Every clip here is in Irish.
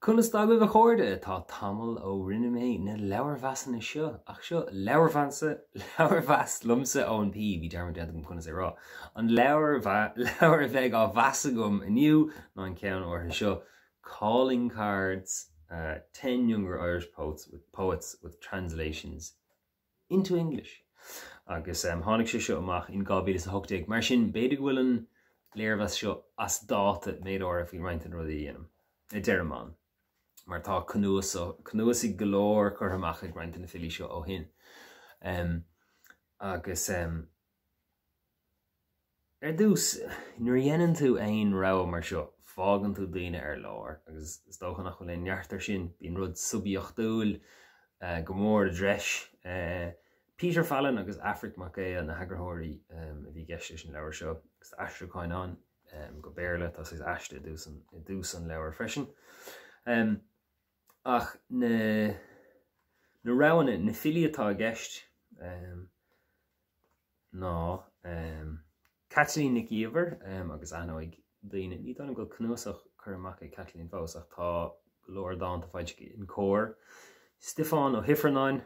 Conas tá agaibh a chairde? Tá tamall ó rinne mé na leabharmheasanna seo, ach seo leabharmheas, leabharmheas liomsa Eoin P, bhí dearmad déanta agam conas é a rá. An leabhar leabhar a bheidh á mheas agam inniu ná an ceann áirithe seo, Calling Cards, 10 Younger Irish Poets with, Poets with Translations into English. Agus tháinig sé seo amach in 2018, mar sin b'fhéidir go bhfuil an léirmheas seo as dáta méid áirithe faoi roinnt de na rudaí a dhéanaim, a deirim ann, mar tá cnuasaigh go leor curtha amach ag roinnt de na filí seo ó shin. Agus. Ar dtús, nuair a dhéanann tú aon rogha mar seo, fágann tú daoine ar lár, agus is dócha nach bhfuil aon neart air sin, bíonn rud suibiachtúil go mór i dtreis. Peter Fallon agus Aifric Mac Aodha na heagarthóirí a bhí i gceist leis an leabhar seo, agus tá aistriúcháin ann go Béarla, tá saghas aiste i dtús an leabhair freisin. Ach na roghanna, na filí atá i gceist, ná Caitlín Nic Íomhair agus aithneoidh daoine, ní dóigh liom go bhfuil cnuasach curtha amach ag Caitlín fós ach tá go leor dánta foilsithe in Comhar. Stiofán Ó hIfearnáin,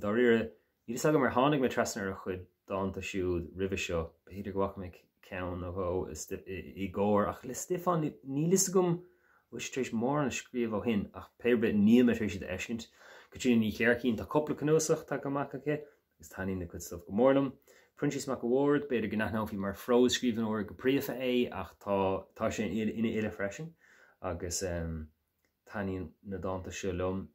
dáiríre, níl fhios agam ar tháinig mé trasna ar a chuid dánta siúd roimhe seo, b'fhéidir go bhfaca mé ceann nó dhó i gComhar ach le Stiofán níl fhios agam an bhfuil sé tar éis mórán a scríobh ó shin ach pé ar bith níl mé tar éis iad a fheiscint. Caitríona Ní Chléirchín, tá cúpla cnuasach tagtha amach aici, Agus taitníonn a cuid stuif go mór liom. Proinsias Mac a' Bhaird, b'fhéidir go n-aithneofaí mar phrósscríbhneoir go príofa é ach tá tá sé ina fhile freisin agus taitníonn na dánta seo liom.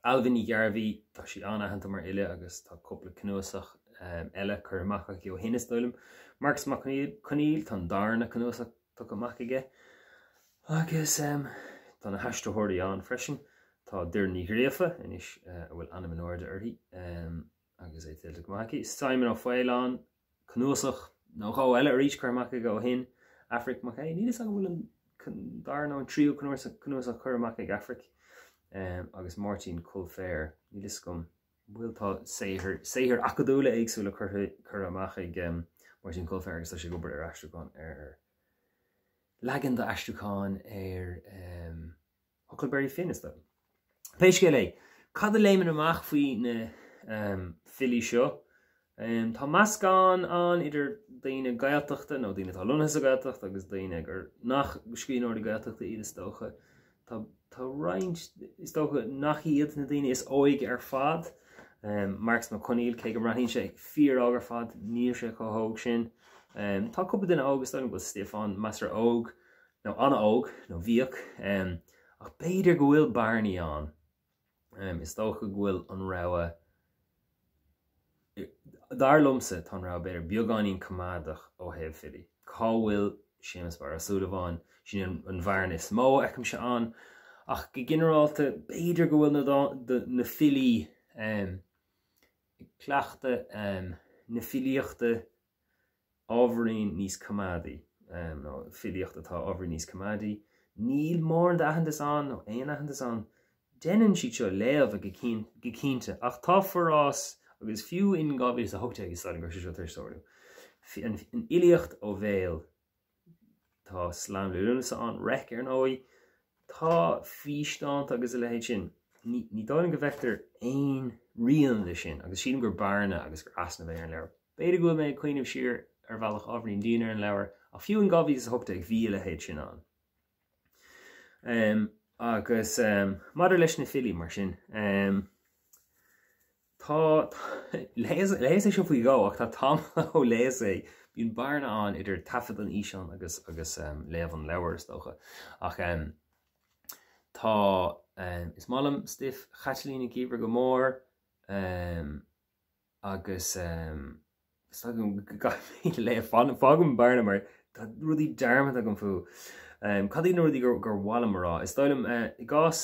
Ailbhe Ní Ghearbhuigh, tá sí an-aitheanta mar fhile agus tá cúpla cnuasach eile curtha amach aici ó shin is dóigh liom. Marcas Mac Conghail, tá an darna cnuasach tugtha amach aige. Agus tá na haistritheoirí ann freisin. Tá Doireann Ní Ghríofa anois a bhfuil ainm in airde uirthi agus é tuillte go maith aici. Simon Ó Faoláin, cnuasach nó dhó eile arís curtha amach aige ó shin. Aifric Mac Aodha, níl fhios agam an bhfuil an dara nó an tríú cnuasach curtha amach ag Aifric. Agus Máirtín Coilféir, níl fhios agam bhfuil tá saothair saothair acadúla éagsúla curtha curtha amach ag Máirtín Coilféir agus tá sé ag obair ar aistriúchán ar leagan d'aistriúchán ar Huckleberry Finn is dóigh. Pé scéal é, cad a léimeann amach faoi na filí seo? Tá meascán ann idir daoine Gaeltachta nó daoine atá lonnaithe sa Ghaeltacht agus daoine gur nach scríbhneoirí Gaeltachta iad is dócha. Tá tá roinnt, is dócha nach iad na daoine is óige ar fad. Marcas Mac Conghail, cé go mbreathnaíonn sé fíor-óg ar fad, níl sé chomh hóg sin. Tá cúpla duine óg, is dóigh liom go bhfuil Stiofán measartha óg, nó an-óg, nó bhíodh, ach b'fhéidir go bhfuil bearnaí ann. Is dócha go bhfuil an rogha, dar liomsa, tá an rogha b'fhéidir beagáinín coimeádach ó thaobh filí. Cá bhfuil Séamus Barra Ó Súilleabháin? Sin an bhearna is mó a fheicimse ann. Ach go ginearálta, b'fhéidir go bhfuil na filí ag cleachtadh na filíochta ábhairín níos coimeádaí, nó filíocht atá ábhairín níos coimeádaí. Níl mórán d'aitheantas ann, nó aon aitheantas ann. Déanann siad seo léamh go cinnte, ach tá forás, agus fiú in 2018 is dóigh liom go raibh sé seo tar éis tarlú, an fhilíocht ó bhéal Tá Slam Liú Lúnasa ann, Reic ar ndóigh. Tá físdánta agus a leithéid sin. Ní ní dóigh liom go bhfeictear aon rian de sin agus sílim gur bearna agus gur easnamh é ar an leabhar. B'fhéidir go bhfuil mé ag cuimhneamh siar ar bhealach ábhairín dian ar an leabhar ach fiú in 2018 bhí a leithéid sin ann. Agus maidir leis na filí mar sin, Tá, léas é seo faoi dhó ach tá tamall ó léas é. Bíonn bearna ann idir taifead an fhíseáin agus agus léamh an leabhair is dócha. Ach tá, is maith liom stuif Chaitlín Nic Íomhair go mór agus Is dóigh liom go gcaithfidh mé léamh. Fágaim bearna mar tá rudaí dearmadta agam fúthu. Cad iad na rudaí gur mhaith liom a rá? Is dóigh liom i gcás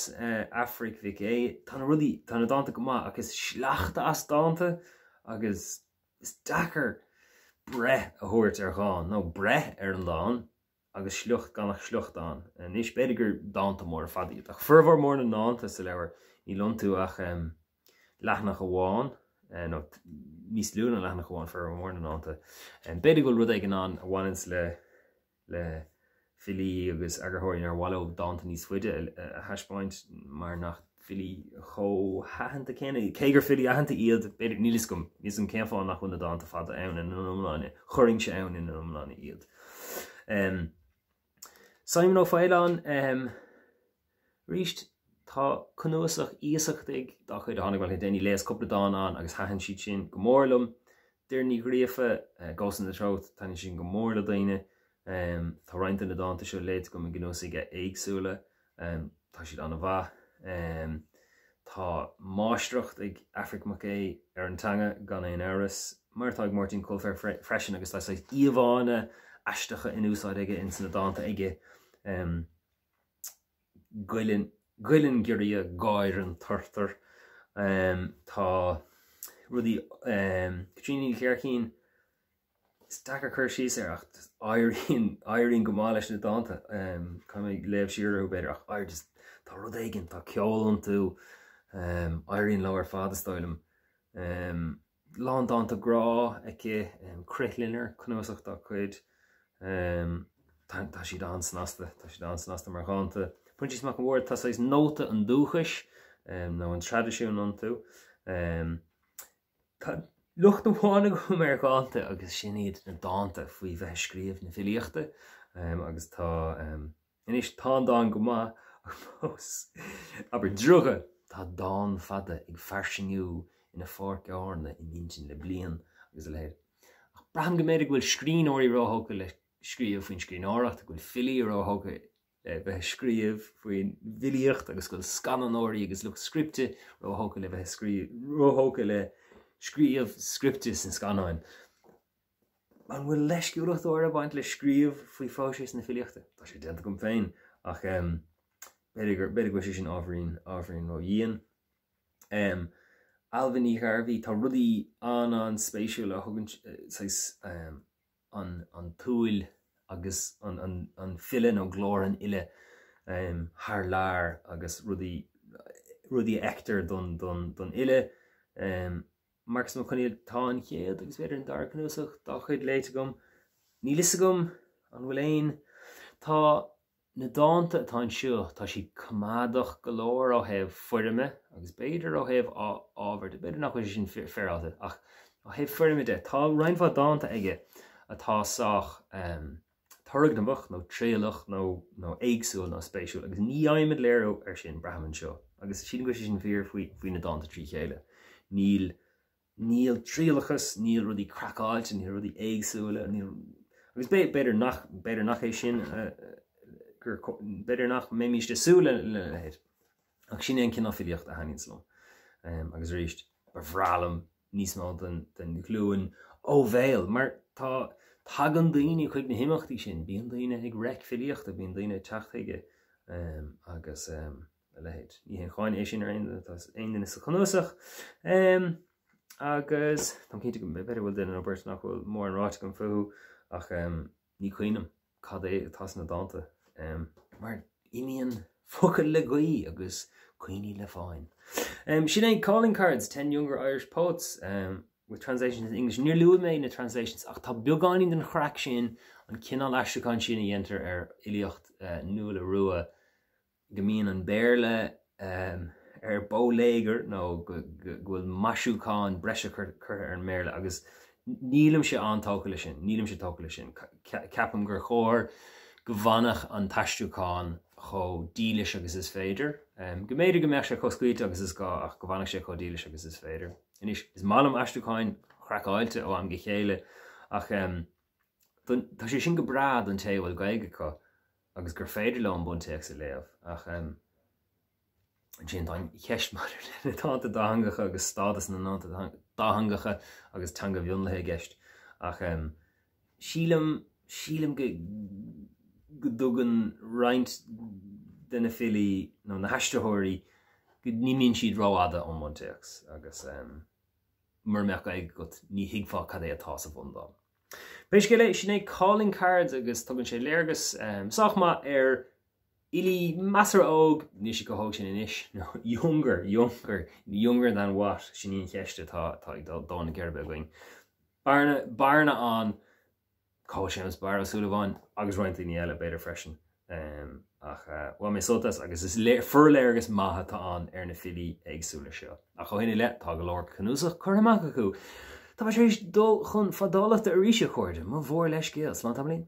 Aifric Mhic Aodha, tá na rudaí, tá na dánta go maith ach is sleachta as dánta agus is deacair breith a thabhairt ar dhán nó breith ar an dán. agus sliocht gan ach sliocht ann. Anois, b'fhéidir gur dánta móra fada iad, ach formhór mór na ndánta sa leabhar, níl iontu ach leathanach amháin, nó níos lú ná leathanach amháin, formhór mór na ndánta. B'fhéidir go bhfuil rud éigin ann a bhaineanns le le filí agus eagarthóirí nár mhaith leo dánta níos faide a thaispeáint mar nach filí chomh haitheanta céanna, cé gur filí aitheanta iad, b'fhéidir, níl fhios agam, níl fhios agam cén fáth nach bhfuil na dánta fada ann ina n-iomláine, chuirfinnse ann ina n-iomláine iad. Simon Ó Faoláin, arís, tá cnuasach iasachtaigh dá chuid a tháinig amach le déanaí, léas cúpla dán ann agus thaitin siad sin go mór liom. Doireann Ní Ghríofa, Ghost in the Throat, taitníonn sin go mór le daoine. Tá roinnt de na dánta seo léite agam i gcnuasaigh éagsúla. Tá siad an-mhaith. Tá máistreacht ag Aifric Mac Aodha ar an teanga, gan aon amhras, mar atá ag Máirtín Coilféir freisin agus tá saghas íomhánna aisteacha in úsáid aige ins na dánta aige. Goilleann, goilleann giorria, gáireann turtar. Tá rudaí, Caitríona Ní Chléirchín, Is deacair cur síos air ach éiríonn, éiríonn go maith leis na dánta. Caithfidh mé léamh siar orthu b'fhéidir ach éir just, tá rud éigin, tá ceol iontu, éiríonn leo ar fad is dóigh liom. Lán dánta grá aici, Crithloinnir, cnuasach dá cuid. Tá, tá siad an-snasta, tá siad an-snasta mar dhánta. Proinsias Mac an Bhaird, tá saghas nóta an dúchais nó an traidisiúin iontu. Tá locht amháin agam ar dhánta agus sin iad na dánta faoi bheith ag scríobh na filíochta agus tá, anois tá an dán go maith ach fós, abair druga, tá dán fada ag fairsingiú ina pháirc eorna im intinn le bliain agus a leithéid. Ach braithim go mb'fhéidir go bhfuil scríbhneoirí róthógtha le scríobh faoin scríbhneoireacht, go bhfuil filí róthógtha le bheith ag scríobh faoin bhfilíocht agus go bhfuil scannánóirí agus lucht scripte róthógtha le bheith ag scríobh, róthógtha le scríobh scripte sna scannáin. An bhfuil leisciúlacht áirithe ag baint le scríobh faoi phróiseas na filíochta? Tá sé déanta agam féin ach b'fhéidir gur, b'fhéidir go bhfuil sé sin ábhairín, ábhairín ródhian. Ailbhe Ní Ghairbhí, tá rudaí an-an-spéisiúla a thugann, saghas, an tsúil agus an file nó glór an fhile thar lear agus rudaí rudaí a fheictear don don fhile. Marcus Mac Conghail, tá an chéad agus b'fhéidir an dara cnuasach dá chuid léite agam. Níl fhios agam an bhfuil aon tá Na dánta atá anseo, tá siad coimeádach go leor ó thaobh foirme agus b'fhéidir ó thaobh ábhair de, b'fhéidir nach bhfuil sé sin féaráilte, ach ó thaobh foirme de, tá roinnt mhaith dánta aige atá sách turgnamhach nó trialach nó nó éagsúil nó spéisiúil agus ní fhaighimid léiriú air sin, braithim anseo. Agus sílim go bhfuil sé sin fíor faoi faoi na dánta trí chéile. Níl Níl trialachas, níl rudaí craiceáilte, níl rudaí éagsúla, níl, agus b'fhéidir nach, b'fhéidir nach é sin gur, b'fhéidir nach mbeimis ag súil lena leithéid. Ach sin é an cineál filíochta a thaitníonns liom. Agus arís, ba bhreá liom níos mó den, den ghlúin ó bhéal, mar tá, tagann daoine chuig na himeachtaí sin, bíonn daoine ag reic filíochta, bíonn daoine ag teacht chuige agus. a leithéid. Ní haon cháineadh é sin ar aon duine atá aon duine sa chnuasach. Agus táim cinnte go mb'fhéidir bhfuil duine nó beirt nach bhfuil mórán ráite agam fúthu ach ní cuimhin liom cad é atá sna dánta mar imíonn focail le gaoth agus cuimhní le fáin. Sin é Calling Cards, 10 Younger Irish Poets with translations into English. Níor luaigh mé na translations ach tá beagáinín den chraic sin, an cineál aistriúcháin sin a dhéantar ar fhilíocht Nuala Rua, go mbíonn an Béarla ar bóiléagar nó go bhfuil maisiúchán breise curtha ar an mBéarla agus nílimse an-tógtha leis sin, nílimse tógtha leis sin. Ceapaim gur chóir go bhfanfadh an t-aistriúchán chomh dílis agus is féidir. Go mb'fhéidir go mbeadh sé chomh scaoilte agus is gá ach go bhfanfadh sé chomh dílis agus is féidir. Anois, is maith liom aistriúcháin chraiceáilte ó am go chéile ach tá sé sin go breá don té a bhfuil Gaeilge acu agus gur féidir leo an buntéacs a léamh, ach ansin tá an cheist maidir le na dánta dátheangacha agus stádas na ndánta dátheangacha agus teanga mhionlaithe i gceist, ach sílim, sílim go go dtugann roinnt de na filí nó na haistritheoirí go n-imíonn siad rófhada ón mbuntéacs agus mura mbeadh Gaeilge agat ní thuigfeá cad é atá sa bhundán. Pé scéal é, sin é Calling Cards agus tugann sé léargas sách maith ar fhilí measartha óg, níl siad chomh hóg sin anois, nó younger, younger, younger than what, sin í an cheist atá ag dó na geirbe againn. Bearna, bearna ann. Cá bhfuil Séamus Barra Ó Súilleabháin agus roinnt daoine eile b'fhéidir freisin. Ach bhain mé sult as agus is forléargas maith atá ann ar na filí éagsúla seo. Ach ó shin i leith tá go leor cnuasach curtha amach acu. Tá mé tar éis dul chun fadálachta arís a chairde, mo mhór leithscéal. Slán tamaillín.